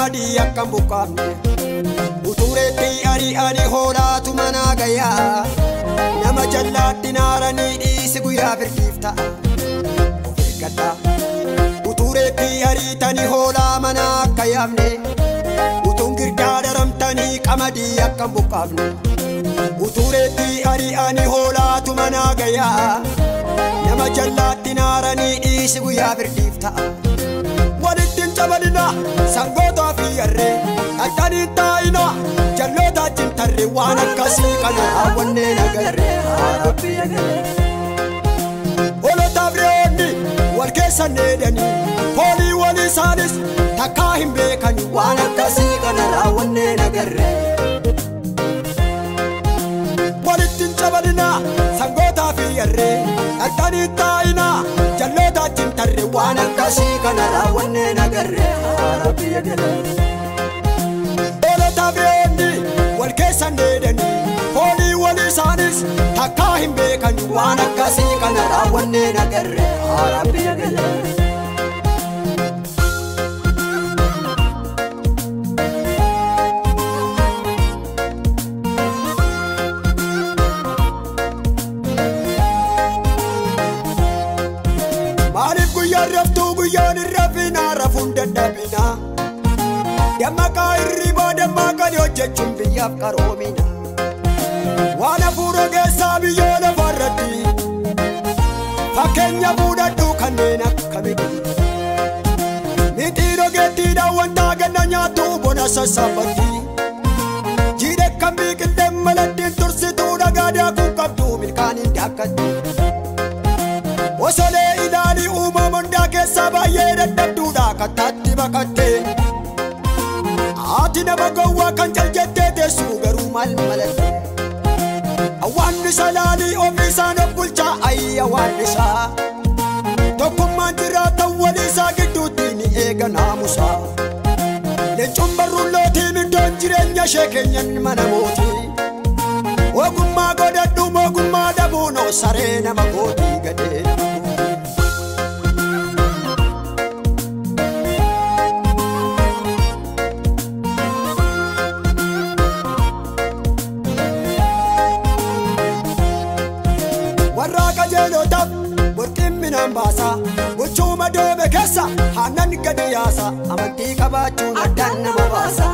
qamadii akka hin buqqaafne. Utureetti ari'anii hoolaatu manaa gayaa. Nama jallaatti naaranii dhiisi guyyaa firdiif ta'a. Of eeggadhaa. Utureetti ariitanii hoolaa manaa akka yaafne. Utuun girdaa daramtanii qamadii akka hin buqqaafne. Utureetti ari'anii hoolaatu manaa gayaa. Nama jallaatti naaranii dhiisi guyyaa firdiif ta'a. Walitti hin cabalina sangootaa fi harree. Dhaqxanii taa'ina jalloota achiin tarree waan akkasii kana raawwannee nagarree. Hoolotaaf re'oonni wal keessa needanii foolii walii isaanis takkaa hin beekani waan akkasii kana raawwannee nagarree. Walitti hin cabalina sangootaa fi harree. Dhaqxanii taa'ina jalloota achiin tarree waan akkasii kana raawwannee nagarree. Hoolotaaf re'oonni wal keessa needanii foolii walii isaanis takkaa hin beekani waan akkasii kana raawwannee nagarree. Maaliif guyyaan raftuu guyyaan hin rafinaa rafuun dadhabinaa. Dammaqaa hirribaa dammaqanii hojjechuun biyyaaf qaroomina. Waan hafuura keessaa biyyoo lafarratti fakkeenya fuudhadhu kanneen akka miti. Mixii rogeettiidhaan wanta ganna nyaattu bona sassaabatti. Jiidhe kan biqilteen malattiin tursituu dhagaa daakuu qabdu milkaaniin daakkatti. Osolee ilaalii uumama hundaa keessaa baay'ee dadhabduudha kattaatti baqattee. Haati nama gowwaa kan cal jettee teessu garuu maal malatte. Hawaannisa laalii ofiisaan of bulchaa ayyi hawaannisaa. Tokkummaan jiraatan walii isaa gidduutti ni eega naamusaa. Leencuun barruun lootiin iddoon jireenya ishee keenyan mana mootii. Ogummaa godhadhu ogummaa dhabuun saree nama gootii gadhee. Warra qajeelotaaf burqiin midhaan baasa. Gochuma doobe keessa aannan gadi yaasa. Amantii qabaachuun addaan nama baasa.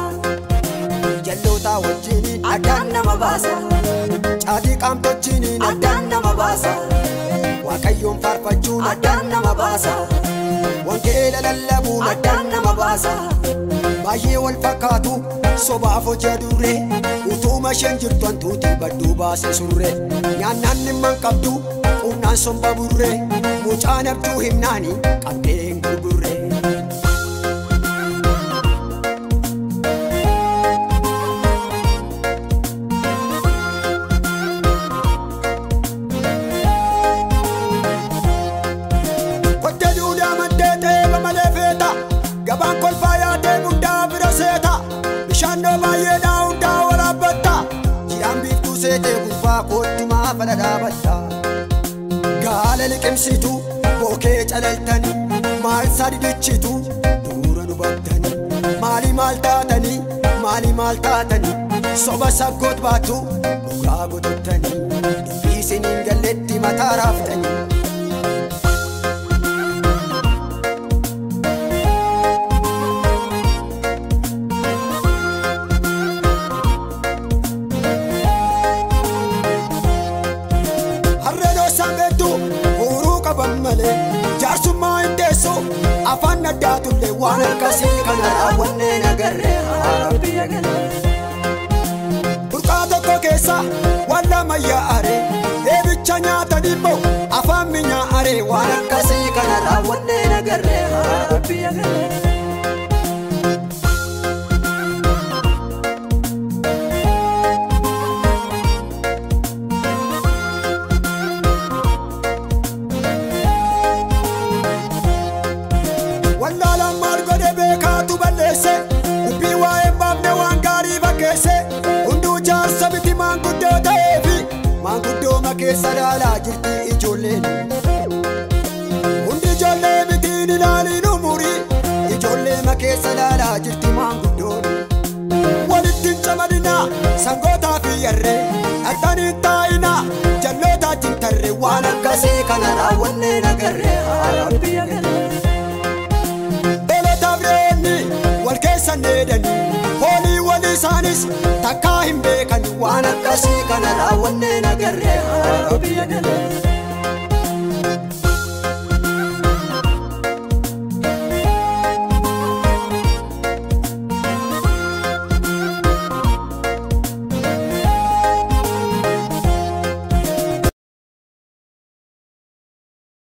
Jalloota wajjiniin addaan nama baasa. Caatii qaamtochiiniin addaan nama baasa. Waaqayyoon faarfachuun addaan nama baasa. Wangeela lallabuun addaan nama baasa. Baay'ee wal fakkaatu sobaaf hojii duree. Utuma isheen jirtu hantuuti badduu baase surree. Nyaannaan dhimma hin qabdu qunnaan somba burree. Mucaan abjuu himnaani qabdee hin gurgurree. Kottee duudhaa maddee xeeba malee feeta. Gabaan kolfaa yaadee hundaa bira seeta. Bishaan baay'eedhaa hundaa waraabbatta. Jiidhaan biiftuu seetee gubbaa kootumaa fala dhaabatta. Gaala liqimsitu bookee calaltanii maal sadidichitu duura nu battanii. Maali maal taatanii maali maal taatanii soba saggoot baatu dhugaa gotottanii. Dubbii isiniin galletti mataa raaftanii. Jaarsummaa hin teessu afaan addaatullee waan akkasii kana raawwannee nagarree. Burqaa tokko keessa waan lama yaa'aree eebicha nyaatanii immoo afaan minyaa'aree waan akkasii kana raawwannee nagarree. Wallaalaan maal godhe beekaatu balleesse. Dubbii waa'ee hin baafne waan gaarii fakkeesse. Hunduu jaarsa miti maanguddoo ta'eefi maanguddooma keessa laalaa jirti ijoolleen. Hundi ijoollee mitiin ilaaliin umurii ijoollee keessa laalaa jirti maanguddoo. Sangootaa fi yarree dhaqxanii taa'inaa jalloota jintarree waan akkasii kana raawwannee nagarree haala biyya galee. Beelotaaf re'oonni wal keessa needanii hoolii walii isaanis takkaa hin beekan waan akkasii kana raawwannee nagarree haala biyya galee.